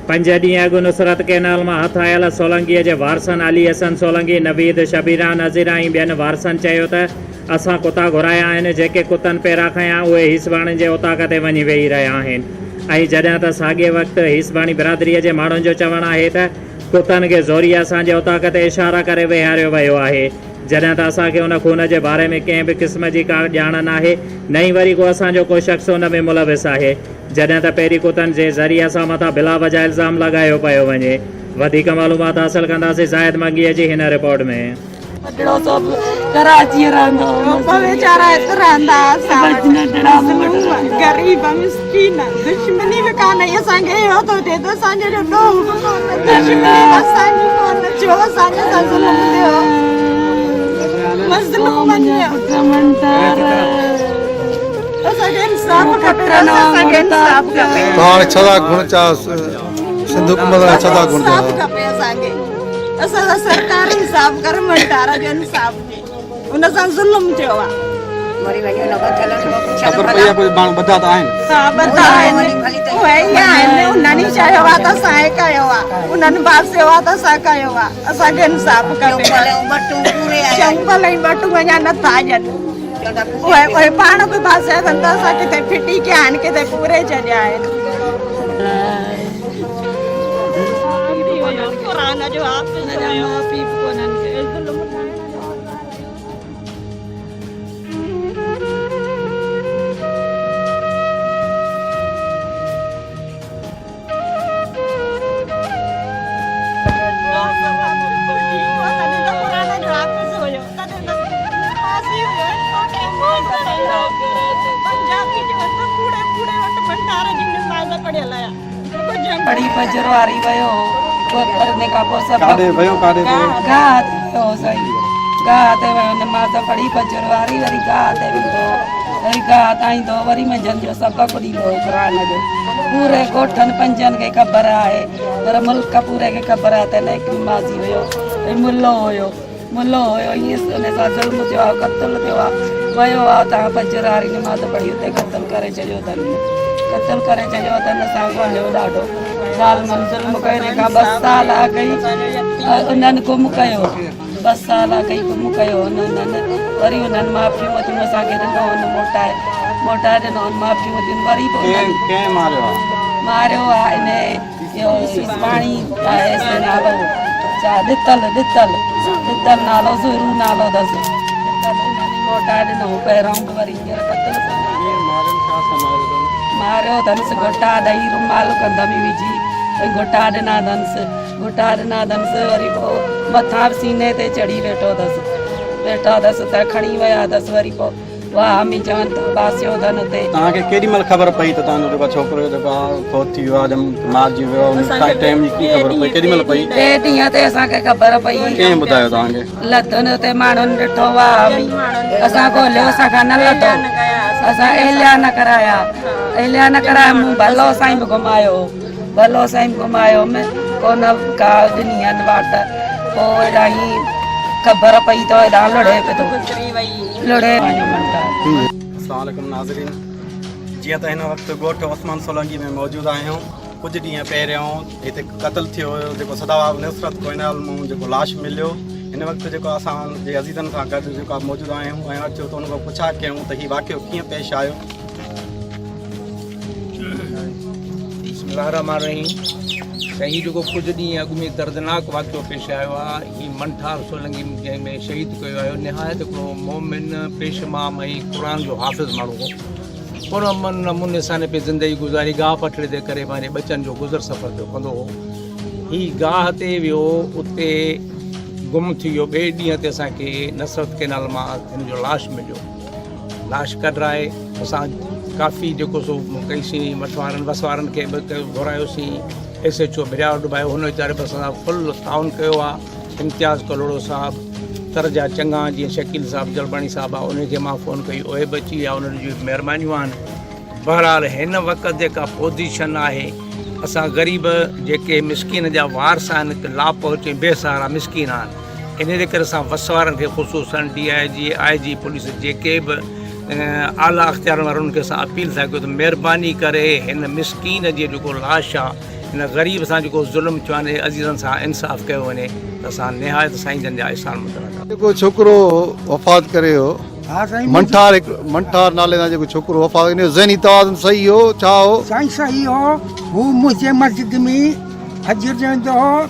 پنج ڏينهن اڳ نصرت ڪئنال مان هٿ آيل سولنگيء جي وارثن علي حسن سولنگي، نويد، شبيرا، نذيرا ۽ ٻين وارثن چيو ته اسان ڪتا گهرايا آهن، جيڪي ڪتن پيرا کنيا اهي هيسباڻين جي اوطاق تي وڃي ويهي رهيا آهن ۽ جڏهن ته ساڳئي وقت هيسباڻي برادريء جي ماڻهن جو چوڻ آهي ته ڪتن کي زوريء اسان جي اوطاق تي اشارا ڪري ويهاريو ويو آهي جڏهن ته اسان کي ان خون جي باري ۾ ڪنهن به قسم جي ڪا ڄاڻ ناهي نه ئي وري ڪو اسان جو ڪو شخص ان ۾ ملوث آهي. جڏهن ته پهرين ڪتن جي ذريعي اسان مٿان بلا وجه الزام لڳايو پيو وڃي. وڌيڪ معلومات حاصل ڪنداسين زاهد منگيء جي هن رپورٽ ۾. وڏڙو سو به ڪراچيء رهندو هو. ٻه ويچارا هت رهندا اسان وٽ مظلوم غريب مسڪين دشمني به ڪانه اسان کي اهو ٿو ٿئي ته اسان جو ڏوهه به ڪونه دشمني به اسان جي ڪونه ڇو اسان جي سان ظلم ٿيو مظلوم ته هاڻي ڇا ٿا گهرن چا سنڌ حڪومت کان ڇا ٿا گهرن چا. خبر پئي آهي ڪجهه ماڻهو ٻڌا ته آهن. اهي اهي پاڻ به باسيا اٿن ته اسان ڪٿي ڦٽي ڪيا آهن ڪٿي پوري ڇڏيا آهن. قرآن جو حافظ هيو. پڙهي فجر واري ويو هو پڙهڻ کان پوء سبق ڪاڏي ويو ڪاڏي ويو گاهه تي ويو سائين گاهه تي ويو نماز پڙهي فجر واري وري گاهه تي ويندو وري گاهه تان ايندو وري منجهند جو سبق ڏيندو هو قرآن جو پوري ڳوٺن پنجن کي خبر آهي پر ملڪ پوري کي خبر آهي ته نيڪ نمازي هيو ۽ ملو هيو ملو هيو ائين ان سان ظلم ٿيو آهي قتل ٿيو آهي ويو آهي تان فجر واري نماز پڙهي اتي قتل ڪري ڇڏيو اٿن قتل ڪري ڇڏيو اٿن اسان کي هنيو ڏاڍو ظالمن ظلم ڪيو ان کان ٻه سال اڳ ئي انهن گم ڪيو ٻه سال اڳ ئي گم ڪيو هن انهن وري انهن معافيون ورتيون اسان کي ڏنو هن موٽائي موٽائي ڏنو هن معافيون ورتيون وري به انهن ڪنهن ماريو آهي ماريو آهي انهي اهو سيسواڻي آهي سي نالو ڇا ڏتل ڏتل ڏتل نالو زهرو نالو اٿس ڏتل انهن ئي موٽائي ڏنو هو پهريون به وري هينئر قتل ماريو اٿنس گهٽا ڏئي رومال ڪنڌ ۾ وجهي ۽ گهٽا ڏنا اٿنس گهٽا ڏنا اٿنس وري پوء مٿان به سيني تي چڙهي ويٺو اٿس ويٺو اٿس ته کڻي ويا اٿس وري پوء واهه امي چون ٿا باسيو اٿن اتي. توهان کي ڪيڏي مهل خبر پئي ته توهان جو جيڪو ڇوڪرو جيڪو آهي فوت ٿي ويو آهي جم مارجي ويو آهي ان کان ٽيم جي ڪيئن خبر پئي ڪيڏي مهل پئي؟ ٽي ڏينهن تي اسان کي خبر پئي. ڪنهن ٻڌايو توهان کي؟ لڌن اتي ماڻهن ڏٺو واهه امي اسان ڳوليو اسان کان نه لڌو اسان اعليٰ نه ڪرايا اعليٰ نه ڪرايا مون ڀلو سائين به گهمايو هو ڀلو سائين به گهمايو هوم ڪونه ڪا ڏني هن واٽ پوء هيڏانهن خبر پئي ته هيڏانهن لڙهي پيو ٿو. لڙي وڃو منٽا. السلام عليڪم ناظرين جيئن ته هن وقت ڳوٺ عثمان سولنگي ۾ موجود آهيون ڪجهه ڏينهن پهريون هتي قتل ٿيو هيو جيڪو سدا نصرت ڪوئنال مون جيڪو لاش مليو هن وقت جيڪو اسان جي عزيزن سان گڏ جيڪو موجود آهيون ۽ اچو ته ان کان پڇا ڪيون ته هي واقعو ڪيئن پيش آيو بسم الله الرحمن الرحيم سائين هي جيڪو ڪجهه ڏينهن اڳ ۾ دردناڪ واقعو پيش آيو آهي هي منٺار سولنگي جنهن ۾ شهيد ڪيو آيو نهايت هڪڙو مومن پيش امام ۽ قرآن جو حافظ ماڻهو هو پر امن نموني سان پي زندگي گذاري گاهه پٺڙي تي ڪري پنهنجي ٻچن جو گذر سفر پيو ڪندو هو هي گاهه تي ويو اتي گم ٿي ويو ٻئي ڏينهن تي اسان کي نصرت ڪينال مان هن جو لاش مليو لاش ڪڍرائي اسان ڪافي جيڪو سو ڪئي سين مٺ وارن وس وارن کي به گهرايوسين ايس ايڇ او ڀريا وٽ به آيو هن ويچاري به اسان سان فل تعاون ڪيو آ امتياز ڪلهوڙو صاحب تر جا چڱا جيئن شڪيل صاحب جلباڻي صاحب آ انهن کي مان فون ڪئي اهي به اچي ويا انهن جون مهربانيون آهن بهرحال هن وقت جيڪا پوزيشن آهي اسان غريب جيڪي مسڪين جا وارث آهن لاپهچ ۽ بي سهارا مسڪين آهن انهي جي ڪري اسان وس وارن کي خصوصا D I G I G police جيڪي به اعليٰ اختيارن وارن کي اسان اپيل ٿا ڪيون ته مهرباني ڪري هن مسڪين جي جيڪو لاش آ هن غريب سان جيڪو ظلم ٿيو آهي ان جي عزيزن سان انصاف ڪيو وڃي ته اسان نهايت سائين جن جا احسان مند رهنداسين. جيڪو ڇوڪرو وفات ڪري ويو منٺار هڪ منٺار نالي سان جيڪو ڇوڪرو وفات ان جو ذهني توازن صحيح هو ڇا هو؟ سائين صحيح هو هو منهنجي مسجد ۾ فجر جو ايندو هو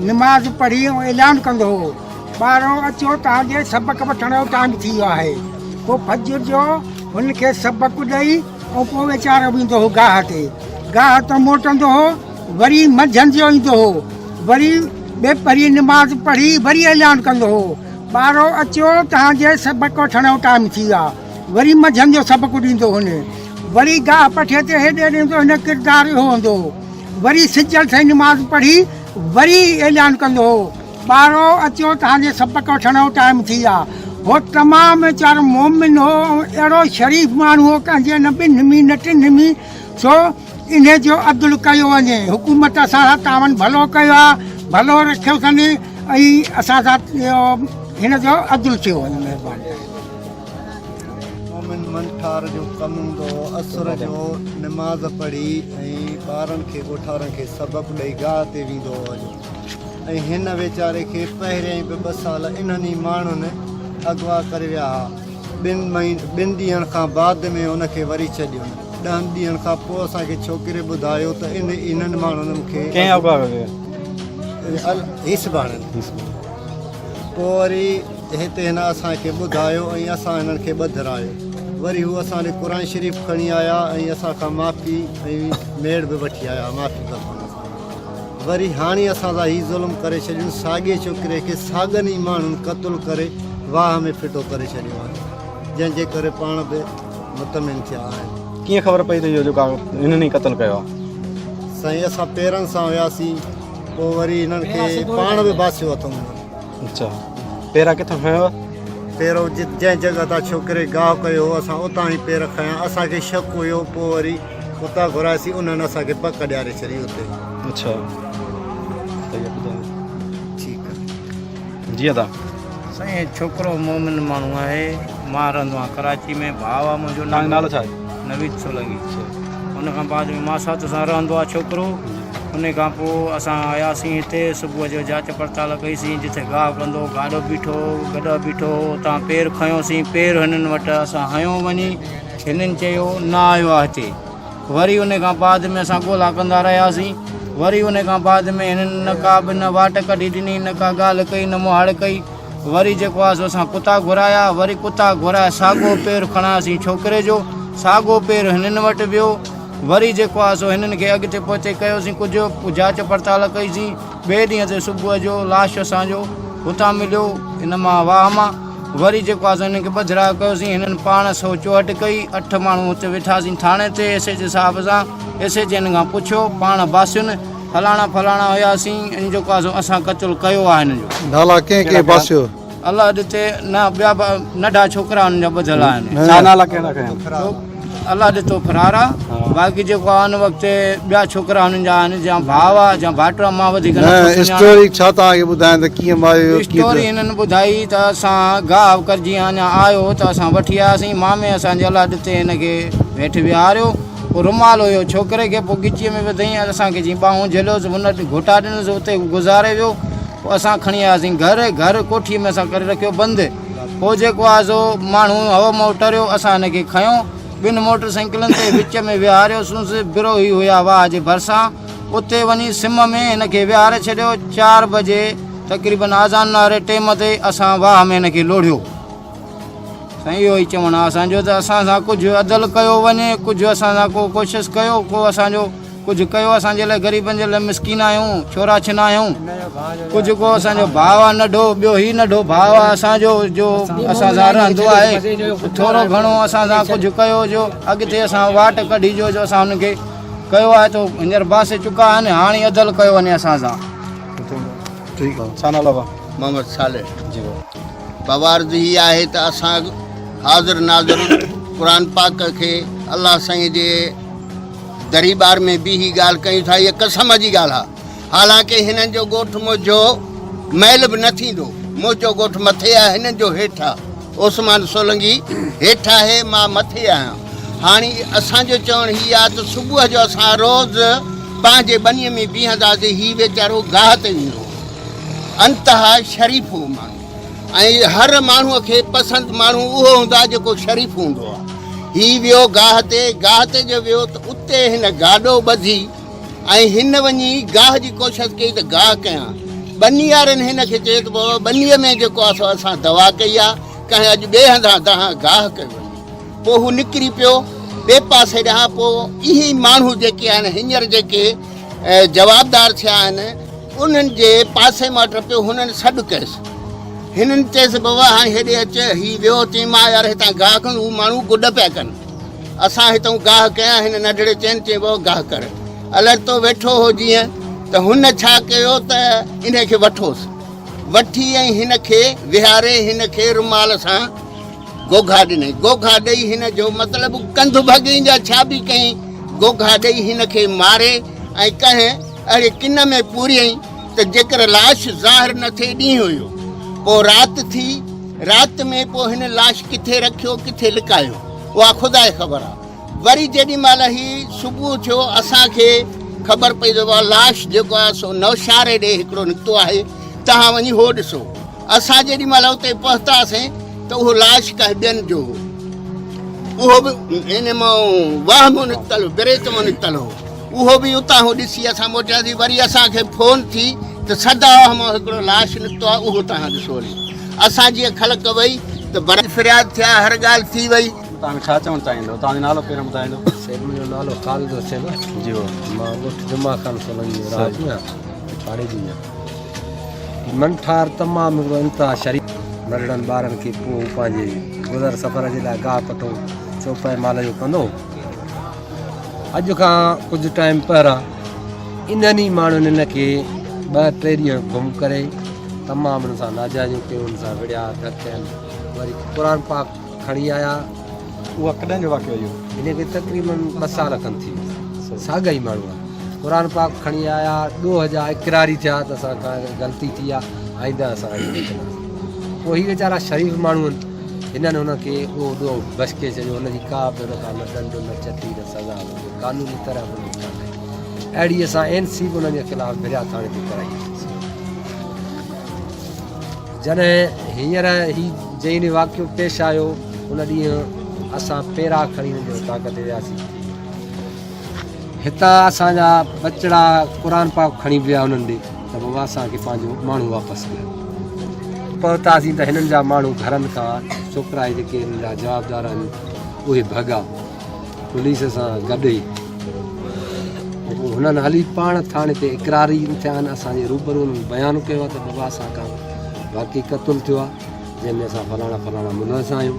نماز پڙهي ۽ اعلان ڪندو هو ٻارو اچو توهان جي سبق وٺڻ جو ٽائيم ٿي ويو آهي پوء فجر جو هن کي سبق ڏئي ۽ پوء ويچارو ويندو هو گاهه تي. گاهه تان موٽندو هو، وري منجهند جو ايندو هو. وري ٻيپهري نماز پڙهي وري اعلان ڪندو هو، ٻارو اچو توهان جي سبق وٺڻ جو ٽائيم ٿي ويو آهي. وري منجهند جو سبق ڏيندو هن. وري گاهه پٺي تي هيڏي ڏيندو هن ڪردار اهو هوندو هو. وري سجل سائين نماز پڙهي وري اعلان ڪندو هو. ٻارو اچو توهان جي سبق وٺڻ جو ٽائيم ٿي ويو آ. هو تمام ويچارو مومن هو ۽ اهڙو شريف ماڻهو هو ڪنهن جي نه ٻن ۾ نه ٽن ۾ سو انهي جو عدل ڪيو وڃي. حڪومت اسان سان تعاون ڀلو ڪيو آ ڀلو رکيو اٿن ۽ اسان سان هن جو عدل ٿيو وڃي مهرباني ڪري. مومن منٺار جو ڪم هوندو هو عصر جو نماز پڙهي ۽ ٻارن کي ڳوٺارن کي سبق ڏئي گاهه تي ويندو هو هليو. ۽ هن ويچاري کي پهريائين به ٻه سال انهن ئي ماڻهن اغوا ڪري ويا ها. ٻن مهين ٻن ڏينهن کان بعد ۾ هن کي وري ڇڏيون. ڏهن ڏينهن کان پوء اسان کي ڇوڪري ٻڌايو ته ان انهن ماڻهن مون کي ڪنهن اغوا ڪيو؟ هيسباڻن. پوء وري هتي هن اسان کي ٻڌايو ۽ اسان هنن کي ٻڌرايو. وري هو اسان ڏي قرآن شريف کڻي آيا ۽ اسان کان معافي ۽ ميڙ به وٺي آيا معافي ورتون اسان کان. وري هاڻي اسان سان هي ظلم ڪري ڇڏيون، ساڳئي ڇوڪري کي ساڳن ئي ماڻهن قتل ڪري واهه ۾ ڦٽو ڪري ڇڏيو آهي، جنهن جي ڪري پاڻ به مطمئن ٿيا آهن. ڪيئن خبر پئي ته اهو جيڪو هنن ئي قتل ڪيو آهي؟ سائين اسان پيرن سان هياسين، پوء وري هنن کي پاڻ به باسيو اٿئون. اڇا پيرا ڪٿان کنيو؟ پيرو جنهن جڳهه تان ڇوڪري گاهه ڪيو هو اسان اتان ئي پير کنيا، اسان کي شڪ هيو، پوء وري اتان گهرائيسين انهن اسان کي پڪ ڏياري ڇڏي اتي. اڇا صحيح آ ٻڌايو. ٺيڪ آ. جي ادا. سائين هي ڇوڪرو مومن ماڻهو آهي مان رهندو آهيان ڪراچي ۾ ڀاء آ منهنجو توهان جو نالو ڇا آهي؟ نويد سولنگي ان کان بعد ۾ ماسات سان رهندو آ ڇوڪرو ان کان پوء اسان آياسين هتي صبح جو جاچ پڙتال ڪئيسين جتي گاهه ڪندو گاڏو بيٺو هو گڏهه بيٺو هو اتان پير کنيوسين پير هنن وٽ اسان هنيو وڃي هنن چيو نه آيو آ هتي. وري ان کان بعد ۾ اسان ڳولا ڪندا رهياسين. وري ان کان بعد ۾ هنن نه ڪا به نه واٽ ڪڍي ڏني، نه ڪا ڳالهه ڪئي، نه مهاڙ ڪئي. وري جيڪو آ سو اسان ڪتا گهرايا. وري ڪتا گهرائي ساڳو پير کڻاياسين ڇوڪري جو. ساڳو پير هنن وٽ ويو. وري جيڪو آ سو هنن کي اڳتي پوئتي ڪيوسين ڪجهه جاچ پڙتال ڪئيسين. ٻئي ڏينهن تي صبح جو لاش اسان جو هتان مليو ان مان واهه مان. وري جيڪو آ سو هنن کي ٻڌراء ڪيوسين، هنن پاڻ سو چوهٽ ڪئي، اٺ ماڻهو اتي ويٺاسين ٿاڻي تي ايس ايڇ صاحب سان، ايس ايڇ هنن کان پڇيو، پاڻ باسين، فلاڻا فلاڻا هياسين، ان جيڪو آ سو اسان قتل ڪيو آ هنن جو. نالا ڪنهن ڪنهن باسيو؟ الله ڏتي نه ٻيا به ننڍا ڇوڪرا هنن جا ٻڌل آهن. ڇا نالا ڪهڙا کنيا؟ الله ڏتو فرار آ باقي جيڪو آ ان وقت ٻيا ڇوڪرا هنن جا آهن جا ڀاء آ جا ڀائٽو آ مان وڌيڪ نه اسٽوري ڇا توهان کي ٻڌايان ته ڪيئن ماريو ويو ڪيئن اسٽوري هنن ٻڌائي ته اسان گاهه ڪرجي اڃا آيو ته اسان وٺي آياسين مامي اسان جي الله ڏتي هن کي هيٺ ويهاريو پوء رومال هيو ڇوڪري کي پوء ڳچيء ۾ وڌائين اسان کي جيئن ٻانهون جهليوس هن گهوٽا ڏنس اتي گذاري ويو پوء اسان کڻي آياسين گهر گهر ڪوٺيء ۾ اسان ڪري رکيو بند پوء جيڪو آهي سو ماڻهو هوا مان ٽريو، اسان هن کي کنيو، ٻن موٽر سائيڪلن تي وچ ۾ ويهاريوسونس، بروهي هيا واهه جي ڀرسان، اتي وڃي سم ۾ هن کي ويهاري ڇڏيو، چار بجي تقريبن آذان واري ٽيم تي اسان واهه ۾ هن کي لوڙهيو. سائين اهو ئي چوڻ آهي اسان جو ته اسان سان ڪجهه عدل ڪيو وڃي، ڪجهه اسان سان ڪو ڪوشش ڪيو، ڪو اسان جو ڪجهه ڪيو اسان جي لاء غريبن جي لاء مسڪين آهيون ڇورا ڇنا آهيون ڪجهه ڪو اسان جو ڀاء آ ننڍو ٻيو هي ننڍو ڀاء آ اسان جو جو اسان سان رهندو آهي ٿورو گهڻو اسان سان ڪجهه ڪيو جو اڳتي اسان واٽ ڪڍي جو جو اسان هن کي ڪيو آهي تو هينئر باسي چڪا آهن هاڻي عدل ڪيو وڃي اسان سان. ٺيڪ آ. ڇا نالو آ؟ محمد صالح. جي بابا. بابا عرض هي آهي ته اسان حاضر ناظر قرآن پاڪ کي الله سائين جي دريٻار ۾ بيهي ڳالهه ڪيون ٿا، هيء قسم جي ڳالهه آهي. حالانڪه هنن جو ڳوٺ منهنجو ميل به نه ٿيندو. منهنجو ڳوٺ مٿي آهي، هنن جو هيٺ آهي. عثمان سولنگي هيٺ آهي، مان مٿي آهيان. هاڻي اسان جو چوڻ هي آهي ته صبح جو اسان روز پنهنجي ٻنيء ۾ بيهنداسين، هي ويچارو گاهه تي ويندو هو. انتها شريف هو ماڻهو ۽ هر ماڻهوء کي پسند ماڻهو اهو هوندو آهي جيڪو شريف هوندو آهي. هي ويو گاهه تي، گاهه تي جو ويو ته اتي هن گاڏو ٻڌي ۽ هن وڃي گاهه جي ڪوشش ڪئي ته گاهه ڪيان. ٻني وارن هن کي چيو ته بابا ٻنيء ۾ جيڪو آهي سو اسان دوا ڪئي آهي، ڪنهن اڄ ٻئي هنڌان دانهن گاهه ڪيو وڃي. پوء هو نڪري پيو ٻئي پاسي ڏانهن. پوء اهي ئي ماڻهو جيڪي آهن هينئر جيڪي جوابدار ٿيا آهن انهن جي پاسي مان ٽپيو. هنن سڏ ڪيس. هنن چيس بابا هاڻي هيڏي اچ. هي ويو چيائين مان يار هتان گاهه ڪندس. هو ماڻهو گڏ پيا ڪن. اسان هتئون گاهه ڪيان. هن ننڍڙي چين چيائين بابا گاهه ڪر. الرتو ويٺو هو جيئن ته هن ڇا ڪيو ته انهي کي وٺوس. وٺي ۽ هن کي ويهاري هن کي رومال سان گوگها ڏنائين. گوگها ڏئي هن جو مطلب ڪنڌ ڀڳئين يا ڇا به ڪيائين، گوگها ڏئي هن کي ماري ۽ ڪنهن اهڙي ڪن ۾ پوريائين ته جيڪر لاش ظاهر نه ٿئي. ڏينهن هيو، پوء رات ٿي. رات ۾ پوء هن لاش ڪٿي رکيو، ڪٿي لڪايو، اها خدا کي خبر آهي. وري جيڏي مهل هي صبح ٿيو، اسان کي خبر پئي ته لاش جيڪو آهي سو نوشهري ڏي هڪڙو نڪتو آهي، توهان وڃي هو ڏسو. اسان جيڏي مهل اتي پهتاسين ته اهو لاش ڪنهن ٻين جو هو. اهو به ان مان واهه مان نڪتل هو، بريچ مان نڪتل هو. اهو به اتان هو ڏسي اسان موٽياسين. وري اسان کي فون ٿي ته سدا واهه مان هڪڙو لاش نڪتو آهي، اهو توهان ڏسو وڃي. اسان جيئن خلق وئي ته برا فرياد ٿيا، هر ڳالهه ٿي وئي. توهان ڇا چوڻ چاهيندو؟ توهان جو نالو پهريون ٻڌائيندو. سيد منهنجو نالو خالد حسين آهي. جي هو. مان ڳوٺ جمعه خان سولنگي جو رهاڪو آهيان ۽ پاڙي جو آهيان. منٺار تمام هڪڙو انتها شريف. ننڍڙن ٻارن کي پوء هو پنهنجي گذر سفر جي لاء گاهه پٺو چوپائي مال جو ڪندو هو. اڄ کان ڪجهه ٽائيم پهران انهن ئي ماڻهن هن کي ٻه ٽي ڏينهن گم ڪري تمام هن سان ناجائزيون ڪيون، هن سان وڙهيا ڌڪيا، وري قرآن پاڪ کڻي آيا. اها ڪڏهن جو واقعو اهو؟ هن کي تقريبن ٻه سال کن ٿي ويا. ساڳا ئي ماڻهو آهن. قرآن پاڪ کڻي آيا، ڏوهه جا اقراري ٿيا ته اسان کان غلطي ٿي آهي، آئنده اسان ائين نه ڪنداسين. پوء هي ويچارا شريف ماڻهو آهن، هنن هن کي اهو ڏوهه بشڪي ڇڏيو، هن جي ڪا به هن کان نه ڏنڊ نه چٽي نه سزا نه ڪو قانوني طرح به هن جي ڪانه آهي. اهڙي اسان اين سي به انهن جي خلاف ڀريا ٿاڻي تي ڪرائي آهي. جڏهن هينئر هي جنهن ڏينهن واقعو پيش آيو، ان ڏينهن اسان پيرا کڻي هن جي اوطاق تي وياسين. هتان اسان جا ٻچڙا قرآن پاڪ کڻي ويا انهن ڏي ته بابا اسان کي پنهنجو ماڻهو واپس ڏيو. پهتاسين ته هنن جا ماڻهو گهرن کان ڇوڪرا هي جيڪي هنن جا جوابدار آهن اهي ڀڳا. پوليس سان گڏ ئي هنن هلي پاڻ ٿاڻي تي اقراري ٿيا آهن. اسان جي روبرو انهن بيان ڪيو آهي ته بابا اسان کان واقعي قتل ٿيو آهي جنهن ۾ اسان فلاڻا فلاڻا ملوث آهيون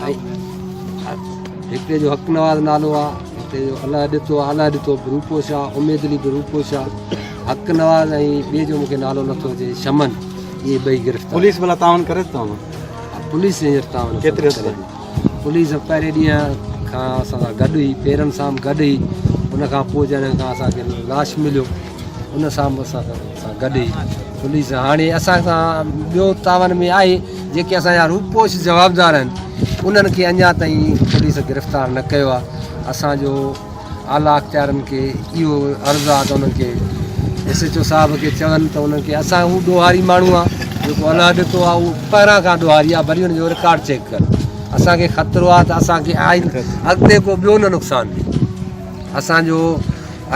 ۽ هڪڙي جو حق نواز نالو آهي هڪڙي جو الله ڏتو آهي الله ڏتو به روپوش آهي اميد علي به روپوش آهي حق نواز ۽ ٻئي جو مونکي نالو نٿو اچي شمن اهي ٻئي گرفتار پوليس ڀلا تعاون ڪري ٿي توهان پوليس هينئر تعاون ڪيتري حد تائين پوليس پهرين ڏينهن کان اسان سان گڏ هئي، پيرن سان به گڏ هئي، ان کان پوء جڏهن کان اسان کي لاش مليو ان سان به اسان سان گڏ هئي پوليس. هاڻي اسان سان ٻيو تعاون ۾ آهي، جيڪي اسان جا روپوش جوابدار آهن انهن کي اڃا تائين پوليس گرفتار نه ڪيو آهي. اسان جو اعليٰ اختيارن کي اهو عرض آ ته انهن کي ايس ايڇ او صاحب کي چون ته انهن کي اسان هو ڏوهاري ماڻهو آ جيڪو الله ڏتو آ اهو پهران کان ڏوهاري آ ڀلي ان جو رڪارڊ چيڪ ڪر اسان کي خطرو آ ته اسان کي آئين اڳتي ڪو ٻيو نه نقصان ڏي اسان جو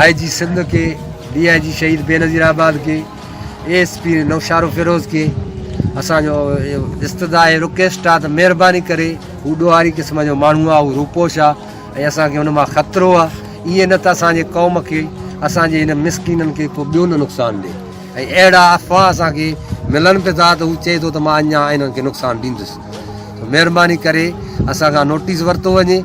آء جي سنڌ کي ڊي I جي شهيد بينظير آباد کي اي ايس پي نوشهرو فيروز کي اسان جو استدعا رڪويسٽ آ ته مهرباني ڪري هو ڏوهاري قسم جو ماڻهو آ هو روپوش آ ۽ اسان کي ان مان خطرو آ، ائين نه ته اسان جي قوم کي، اسان جي هن مسڪينن کي ڪو ٻيو نه نقصان ڏي ۽ اهڙا افواهه اسان کي ملن به ٿا ته هو چئي ٿو ته مان اڃا انهن کي نقصان ڏيندس. سو مهرباني ڪري اسان کان نوٽيس ورتو وڃي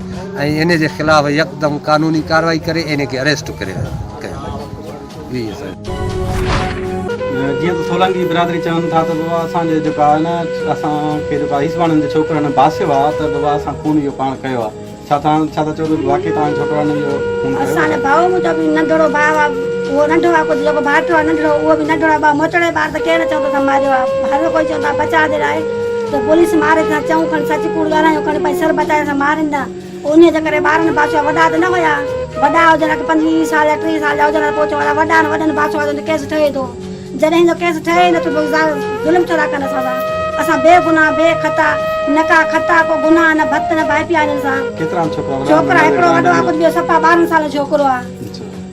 ۽ ان جي خلاف يڪدم قانوني ڪارروائي ڪري ان کي اريسٽ ڪري ڪيو وڃي. جيئن ته سولنگي برادري چون ٿا ته بابا اسان جي جيڪا آهي نه اسان کي جيڪا عيسواڻين جي ڇوڪرن باسيو آهي ته بابا اسان خون اهو پاڻ ڪيو آهي. ڇا توهان ڇا ٿا چئو ته واقعي توهان جي ڇوڪرن اهو خون ڪيو؟ اسان جو ڀاء منهنجو به ننڍڙو ڀاء آ اهو ننڍو آ ڪجهه جيڪو ڀائٽو آ ننڍڙو اهو به ننڍڙو آ ٻه موچڙي ٻار ته ڪير نه چوندو ته ماريو آ هر ڪوئي چوندو آ بچاء جي لاء ته پوليس ماري ته چئون کڻي سچ ڪوڙ ڳالهايون کڻي پنهنجي سر بچايو اسان مارين نه انهي جي ڪري ٻارن بادشاهه وڏا ته نه هيا وڏا هجن ها 25 سال جا 30 سال جا هجن ها ته پوء چون ها وڏا آهن وڏن پاسو آهي ته ڪيس ٺهي ٿو. جڏهن هن جو ڪيس ٺهي ئي نٿو پوء ظلم ڇو ٿا ڪن اسان سان. اسان بي گناهه بي خطا نه ڪا خطا ڪو گناهه نه ڀت نه ڀائپي آهي هنن سان. ڪيترا آهن ڇوڪرا وڏا ڇوڪرا هڪڙو وڏو آهي ڪجهه ٻيو صفا 12 سالن جو ڇوڪرو آهي.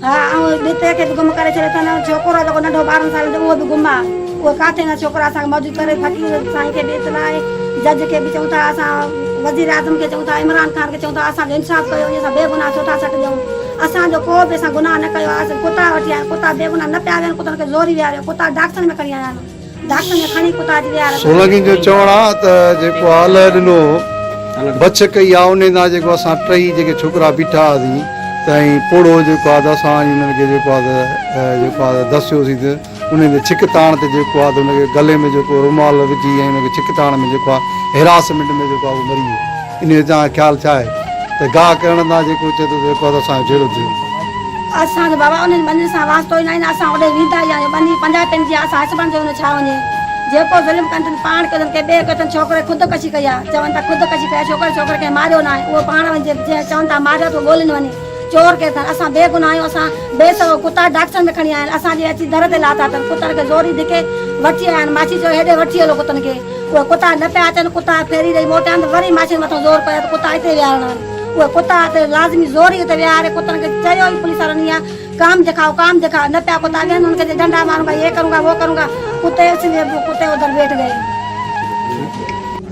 ها ۽ ڏتي کي به گم ڪري ڇڏيو اٿن ۽ ڇوڪرو آهي جيڪو ننڍو 12 سالن جو اهو به گم آهي اهو ڪاٿي نه ڇوڪرا اسان کي موجود ڪري فقير سائين کي به اطلاع آهي جج کي به چئون ٿا اسان وزير اعظم کي چئون ٿا عمران خان کي چئون ٿا اسان جو انصاف ڪيو وڃي اسان بي گناهه ڇو ٿا سٽ ڏيون اسان جو ڪو به اسان گناهه نه ڪيو آهي اسان ڪتا وٺي آيا آهيون ڪتا بي گناهه نه پيا ويهن ڪتن کي زوري ويهاريو ڪتا ڊاڪسن ۾ کڻي آيا آهن ڊاڪسن ۾ کڻي ڪتا اچي ويهاريا سولنگين جو چوڻ آ ته جيڪو آله ڏنو بڇ ڪئي آ انهي تان جيڪو اسان ٽئي جيڪي ڇوڪرا بيٺا هئاسين ته ۽ پوڙهو جيڪو آ ته اسان وڃي انهن کي جيڪو آ ته جيڪو آ ته دسيوسين ته انهي تي ڇڪ تاڻ تي جيڪو آ ته ان کي گلي ۾ جيڪو رومال وجهي ۽ ان کي ڇڪ تاڻ ۾ جيڪو آ هراسمينٽ ۾ جيڪو آ اهو مري ويو انهي جو توهان خيال ڇا آهي ته گاهه ڪرڻ تان جيڪو چئي ٿو ته جيڪو آ ته اسان جو جهيڙو ٿيو. اسان جو بابا انهن ٻنين سان واسطو ئي ناهي نه اسان اوڏي ويندا ئي آهيون ٻني پنجابين جي آ اسان حسبن جو ان ڇا وڃي جيڪو ظلم ڪن ٿن پاڻ ڪيو اٿن ڪي ٻئي ڪيو اٿن ڇوڪري خود ڪشي ڪئي آ چون ٿا خود ڪشي ڪئي آ ڇوڪري ڇوڪري ڪنهن ماريو ناهي اهو پاڻ وڃي جنهن چون ٿا ماريو آ ته اهو ڳولين وڃي چور ڪير اٿن اسان بي گناهه آهيون اسان بي سبب ڪتا ڊاڪسن ۾ کڻي آيا آهن اسان جي اچي در تي لاٿا اٿن ڪتن کي زوري ڌڪي وٺي آيا آهن ماڇي چيو هيڏي وٺي هلو ڪتن کي اهي ڪتا نه پيا اچن ڪتا ڦيري ڏئي موٽيا آهن ته وري ماڇين مٿان زور پيو ته ڪتا اتي ويهارڻا آهن اهي ڪتا اتي لازمي زوري اتي ويهاري ڪتن کي چيو ئي پوليس وارن اها ڪام دکائو ڪام دکائو نه پيا ڪتا ويهن انهن کي چي ڊنڊا مارون گا يي ڪرون گا وو ڪرون گا ڪتي اس ليي ڪتي ادھر بيٺ گئي.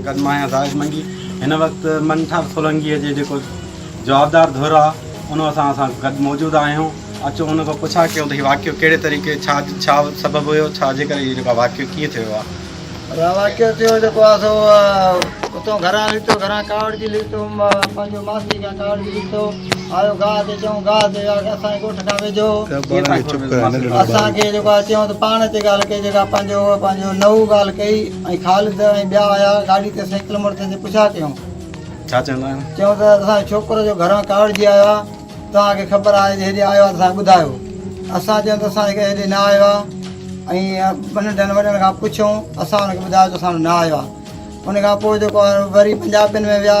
گڏ مان آهيان زاهد منگي هن وقت منٺار سولنگيء جي جيڪو جوابدار ڌر آ ان سان اسان گڏ موجود آهيون اچو ان کان پڇا ڪيون ته هي واقعو ڪهڙي طريقي ڇا ڇا سبب هيو ڇا جي ڪري هي جيڪو واقعو ڪيئن ٿيو آ. ادا واقعو ٿيو جيڪو آ سو اتو گهران نڪتو گهران ڪاوڙجي نڪتو پنهنجو ماسي کان ڪاوڙجي نڪتو آيو گاهه تي چئون گاهه تي اسان جي ڳوٺ کان ويجهو اسان کي جيڪو آ چيون ته پاڻ اچي ڳالهه ڪئي جيڪا پنهنجو پنهنجو نئون ڳالهه ڪئي ۽ خالد ۽ ٻيا آيا گاڏي تي سائيڪل موٽر تي پڇا ڪيون ڇا چوندا آهن؟ چيائون ته اسان جو ڇوڪرو جو گهران ڪاوڙجي آيو آهي، توهان کي خبر آهي جي هيڏي آيو آهي ته اسان کي ٻڌايو. اسان چيو ته اسان کي هيڏي نه آيو آهي ۽ ننڍن وڏن کان پڇيون، اسان هن کي ٻڌايو ته اسان وٽ نه آيو آهي. ان کان پوء جيڪو آهي وري پنجابين ۾ ويا،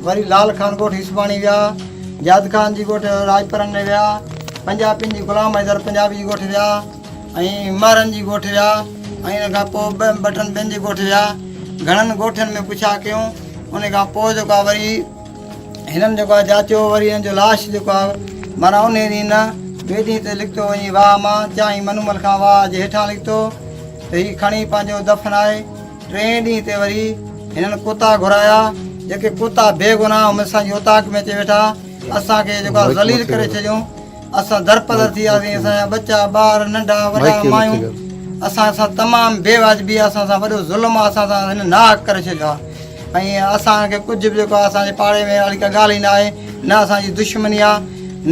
وري لال خان ڳوٺ يوسفاڻي ويا، جاد خان جي ڳوٺ راڄپرن ۾ ويا، پنجابين جي غلام حيدر پنجابي جي ڳوٺ ويا ۽ مهرن جي ڳوٺ ويا ۽ ان کان پوء ٻه ٽن ٻين جي ڳوٺ ويا. گهڻن ڳوٺن ۾ پڇا ڪيون. ان کان پوء جيڪو آهي وري هنن جيڪو آهي جاچيو وري هنن جو لاش جيڪو آهي معنيٰ انهي ڏينهن نه ٻئي ڏينهن تي لکتو وڃي واهه مان چانهين منومل کان واهه جي هيٺان لکتو ته هي کڻي پنهنجو دفنائي ٽئين ڏينهن تي وري هنن ڪتا گهرايا جيڪي ڪتا بي گناهه هم اسان جي اوطاق ۾ اچي ويٺا اسان کي جيڪو آهي ذليل ڪري ڇڏيون اسان درپدر ٿي وياسين اسان جا ٻچا ٻار ننڍا وڏا مايون اسان سان تمام بي واجبي اسان سان وڏو ظلم آ اسان سان هن ناحق ڪري ڇڏيو آ ۽ اسان کي ڪجهه به جيڪو اسان جي پاڙي ۾ اهڙي ڪا ڳالهه ئي نه آهي نه اسان جي دشمني آ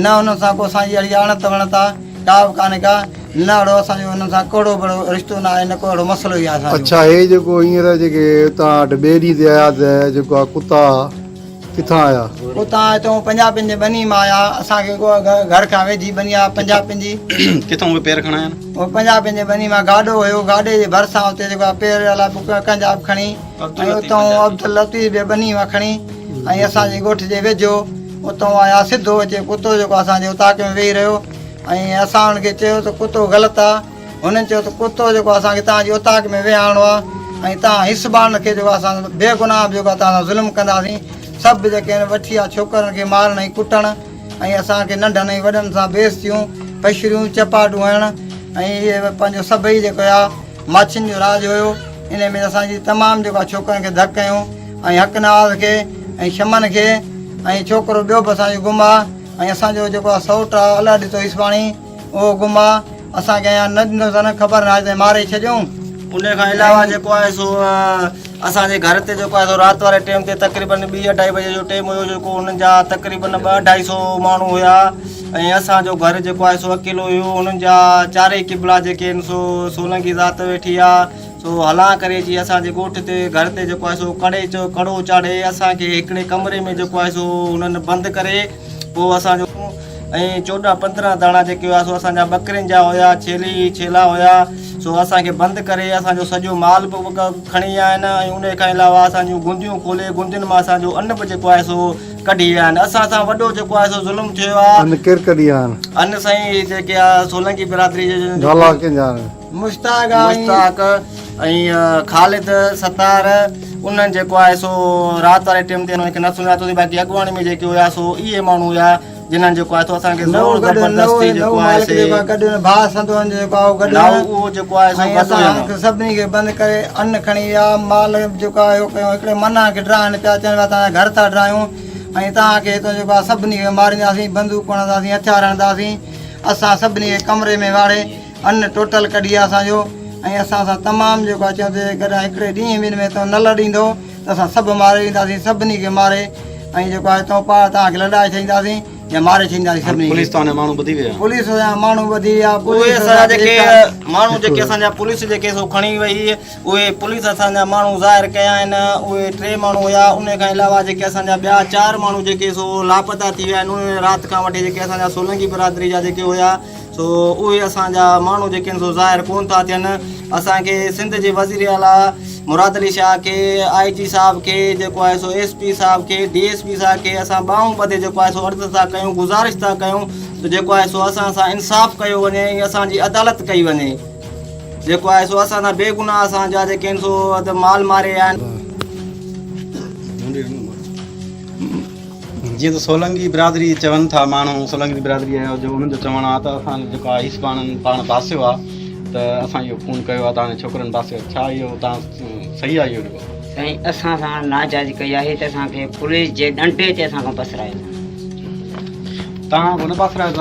نه انهن سان ڪو اسان جي اهڙي اڻت وڻت آ ڪا به ڪانهي ڪا نه اهڙو اسان جو انهن سان ڪهڙو به اهڙو رشتو نه آهي نه ڪو اهڙو مسئلو ئي آهي اسان جو. اڇا هي جيڪو هينئر جيڪي توهان وٽ ٻئي ڏينهن تي آيا ته جيڪو آ ڪتا ڪٿان آيا؟ اتان اتئون پنجابين جي ٻني مان آيا. اسان کي گهر کان ويجهي ٻني آ پنجابين جي. ڪٿان اهي پير کڻايا آهن؟ اهي پنجابين جي ٻني مان گاڏو هيو، گاڏي جي ڀرسان اتي جيڪو آ پير الاء ڪنهن جا به کڻي ۽ اتئون عبداللطيف به ٻني مان کڻي ۽ اسان جي ڳوٺ جي ويجهو اتئون آيا سڌو اچي ڪتو جيڪو اسان جي اوطاق ۾ ويهي رهيو ۽ اسان انهن کي چيو ته ڪتو غلط آ. هنن چيو ته ڪتو جيڪو اسان کي توهان جي اوطاق ۾ ويهارڻو آهي ۽ توهان حسبان کي جيڪو اسان بيگناهه به جيڪو توهان سان ظلم ڪنداسين سڀ جيڪي آهن وٺي آ ڇوڪرن کي مارڻ ۽ ڪٽڻ ۽ اسان کي ننڍن ۽ وڏن سان بيعزتيون ڦشريون چپاٽون هڻڻ ۽ اهي پنهنجو سڀئي جيڪو آ ماڇين جو راڄ هيو ان ۾ اسان جي تمام جيڪو آ ڇوڪرن کي ڌڪ هنيو ۽ حق نواز کي ۽ شمن کي ۽ ڇوڪرو ٻيو به اسان جو گم آ ۽ اسان جو جيڪو آ سئوٽ آ الله ڏتو عيسواڻي اهو گم آ، اسان کي اڃا نه ڏنو اٿن، خبر ناهي ته ماري ڇڏيائون. ان کان علاوه جيڪو آهي سو اسان جي گهر تي جيڪو آهي سو رات واري ٽيم تي تقريبن ٻي اڍائي بجي جو ٽيم هيو جيڪو انهن جا تقريبن ٻه اڍائي سو ماڻهو هيا ۽ اسان جو گهر جيڪو آهي سو اڪيلو هيو انهن جا چارئي قبلا جيڪي آهن سو سولنگي ذات ويٺي آ سو هلان ڪري اچي اسان جي ڳوٺ تي گهر تي جيڪو آهي سو ڪڙي ڪڙو چاڙهي اسان کي هڪڙي ڪمري ۾ جيڪو آهي سو انهن بند ڪري پوء اسان جو ۽ 14 15 داڻا جيڪي هيا سو اسان جا ٻڪرين جا هيا ڇيلي ڇيلا هيا سو اسان کي بند ڪري اسان جو سڄو مال به کڻي ويا آهن ۽ ان کان علاوه اسان جون گنديون کولي گندين مان اسان جو ان به جيڪو آهي سو ڪڍي ويا آهن اسان سان وڏو جيڪو آهي سو ظلم ٿيو آهي. ان ڪير ڪڍي ويا آهن؟ ان سائين جيڪي آ سولنگي برادري جي نالا ڪنهن جا آهن؟ مشتاق مشتاق ۽ خالد ستار انهن جيڪو آهي سو رات واري ٽيم تي انهن کي نه سڃاتوسين باقي اڳواڻي ۾ جيڪي هيا سو اهي ماڻهو هيا جنھن جيڪو آهي سو اسان کي زور زبردستي جيڪو آهي سي گڏ ڀاء سندو جيڪو آهي گڏ اهو جيڪو آهي سو گڏ اسان سڀني کي بند ڪري ان کڻي ويا مال جيڪو آهي ڪيو هڪڙي منا کي ڊرائن پيا چون پيا توهان گهر ٿا ڊرايون ۽ توهان کي هتان جيڪو آهي سڀني کي مارينداسين بندوق هڻنداسين هٿيار هڻنداسين اسان سڀني کي ڪمري ۾ واڙي ان ٽوٽل ڪڍي آهي اسان جو ۽ اسان سان تمام جيڪو آهي چون ته جيڪڏهن هڪڙي ڏينهن ٻن ۾ تون نه لڏيندو ته اسان سڀ ماري وينداسين سڀني کي ماري ۽ جيڪو آهي تون پاڻ توهان کي لڏائي ڇڏينداسين يا ماري ڇڏينداسين سڀني کي. پوليس توهان جا ماڻهو ٻڌي ويا. پوليس جا ماڻهو ٻڌي ويا اهي پوليس اسان جا جيڪي ماڻهو جيڪي اسان جا پوليس جيڪي سو کڻي وئي اهي پوليس اسان جا ماڻهو ظاهر ڪيا آهن اهي ٽي ماڻهو هيا ان کان علاوه جيڪي اسان جا ٻيا چار ماڻهو جيڪي سو لاپتا ٿي ويا آهن ان رات کان وٺي جيڪي اسان جا سولنگي برادري جا جيڪي هيا سو اهي اسان جا ماڻهو جيڪي آهن سو ظاهر ڪون ٿا ٿين اسان کي سنڌ جي وزير اعليٰ مراد علي شاهه کي آء جي صاحب کي جيڪو آهي سو ايس پي صاحب کي ڊي ايس پي صاحب کي اسان ٻانهون ٻڌي جيڪو آهي سو عرض ٿا ڪيون گذارش ٿا ڪيون ته جيڪو آهي سو اسان سان انصاف ڪيو وڃي ۽ اسان جي عدالت ڪئي وڃي جيڪو آهي سو اسان سان بيگناهه اسان جا جيڪي آهن سو مال ماري ويا آهن. جيئن ته سولنگي برادري چون ٿا ماڻهو سولنگي برادري جو جو انهن جو چوڻ آهي ته اسان جيڪو آهي عيسباڻن پاڻ باسيو آهي ته اسان اهو خون ڪيو آهي توهان جي ڇوڪرن باسيو آهي ڇا اهو توهان صحيح آهي اهو جيڪو سائين اسان سان ناجائزي ڪئي آهي ته اسان کي پوليس جي ڏنڊي تي اسان کان پسرايو اٿن. توهان ڪونه پاسرايو.